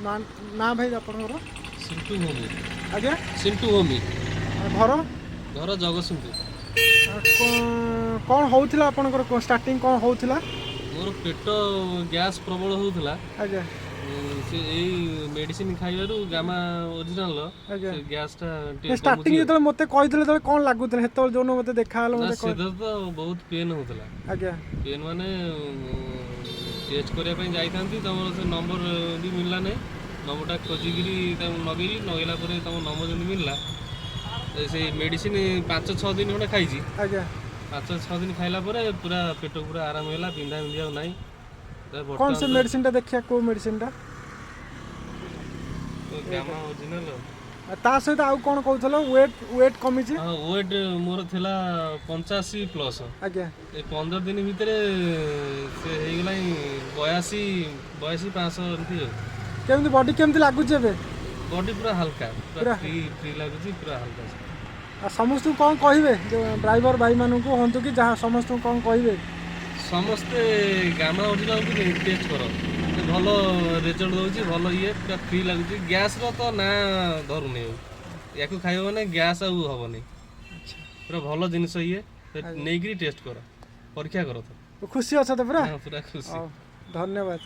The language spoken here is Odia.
ନା ନା ଭାଇ, ଆପଣଙ୍କର? ସିଣ୍ଟୁ ଭୂମି। ଆଜ୍ଞା? ସିଣ୍ଟୁ ଭୂମି। ଘର? ଘର ଜଗତସିଂହପୁର। କ'ଣ ହେଉଥିଲା ଆପଣଙ୍କର? ଷ୍ଟାର୍ଟିଂ କ'ଣ ହେଉଥିଲା? ମୋର ପେଟ ଗ୍ୟାସ୍ ପ୍ରବଳ ହେଉଥିଲା। ସେ ଏଇ ମେଡିସିନ ଖାଇବାରୁ, ଗାମା ଅରିଜିନାଲ, ସେ ଗ୍ୟାସଟା ଟିକେ ଷ୍ଟାର୍ଟିଂ କମୁଛି। ଯେତେବେଳେ ମୋତେ କହିଥିଲେ, ସେତେବେଳେ କ'ଣ ଲାଗୁଥିଲା? ସେତେବେଳେ ଯୋଉଦିନ ମୋତେ ଦେଖା ହେଲା, ନା, ମୋତେ ସେଥିରେ ତ ବହୁତ ପେନ୍ ହେଉଥିଲା। ପେନ୍ ମାନେ ଟେଷ୍ଟ କରିବା ପାଇଁ ଯାଇଥାନ୍ତି, ତମର ସେ ନମ୍ବର ବି ମିଳିଲା ନାହିଁ। ନମ୍ବରଟା ଖୋଜିକିରି ତାକୁ ଲଗେଇଲି। ଲଗେଇଲା ପରେ ତମ ନମ୍ବର ଯେମିତି ମିଳିଲା, ସେଇ ମେଡିସିନ 5-6 ଦିନ ଖଣ୍ଡେ ଖାଇଛି। 5-6 ଦିନ ଖାଇଲା ପରେ ପୁରା ପେଟ ପୁରା ଆରାମ ହେଲା, ବିନ୍ଧା ବିନ୍ଧି ଆଉ ନାହିଁ। ତ କ'ଣ ସେ ବର୍ତ୍ତମାନ ମେଡିସିନଟା ଦେଖିବା, କେଉଁ ମେଡିସିନଟା? Gama original. ଆଉ ତା ସହିତ ଆଉ କ'ଣ କହୁଥିଲ? ୱେଟ୍ କମିଛି? ହଁ, ୱେଟ୍ ମୋର ଥିଲା 85 ପ୍ଲସ୍। ଏ 15 ଦିନ ଭିତରେ ସେ ହେଇଗଲାଣି 82, 82 500 ଏମିତି ଆଉ। କେମିତି ବଡି କେମିତି ଲାଗୁଛି ଏବେ? ବଡି ପୁରା ହାଲକା, ପୁରା ପୁରା ଫ୍ରି ଫ୍ରି ଲାଗୁଛି, ପୁରା ହାଲକା ଅଛି। ଆଉ ସମସ୍ତଙ୍କୁ କ'ଣ କହିବେ, ଯେଉଁ ଡ୍ରାଇଭର ଭାଇମାନଙ୍କୁ ହୁଅନ୍ତୁ କି ଯାହା, ସମସ୍ତଙ୍କୁ କ'ଣ କହିବେ? ସମସ୍ତେ ଗାମା ଅରିଜିନାଲକୁ ଟେଷ୍ଟ କର। ସେ ଭଲ ରେଜଲ୍ଟ ଦେଉଛି, ଭଲ ଇଏ, ପୁରା ଫ୍ରି ଲାଗୁଛି। ଗ୍ୟାସ୍ର ତ ନାଁ ଧରୁନି ଆଉ। ୟାକୁ ଖାଇବ ମାନେ ଗ୍ୟାସ୍ ଆଉ ହବନି। ପୁରା ଭଲ ଜିନିଷ ଇଏ। ନେଇକିରି ଟେଷ୍ଟ କର, ପରୀକ୍ଷା କର ତ। ଖୁସି ଅଛ ତ ପୁରା? ହଁ, ପୁରା ଖୁସି। ହଉ, ଧନ୍ୟବାଦ।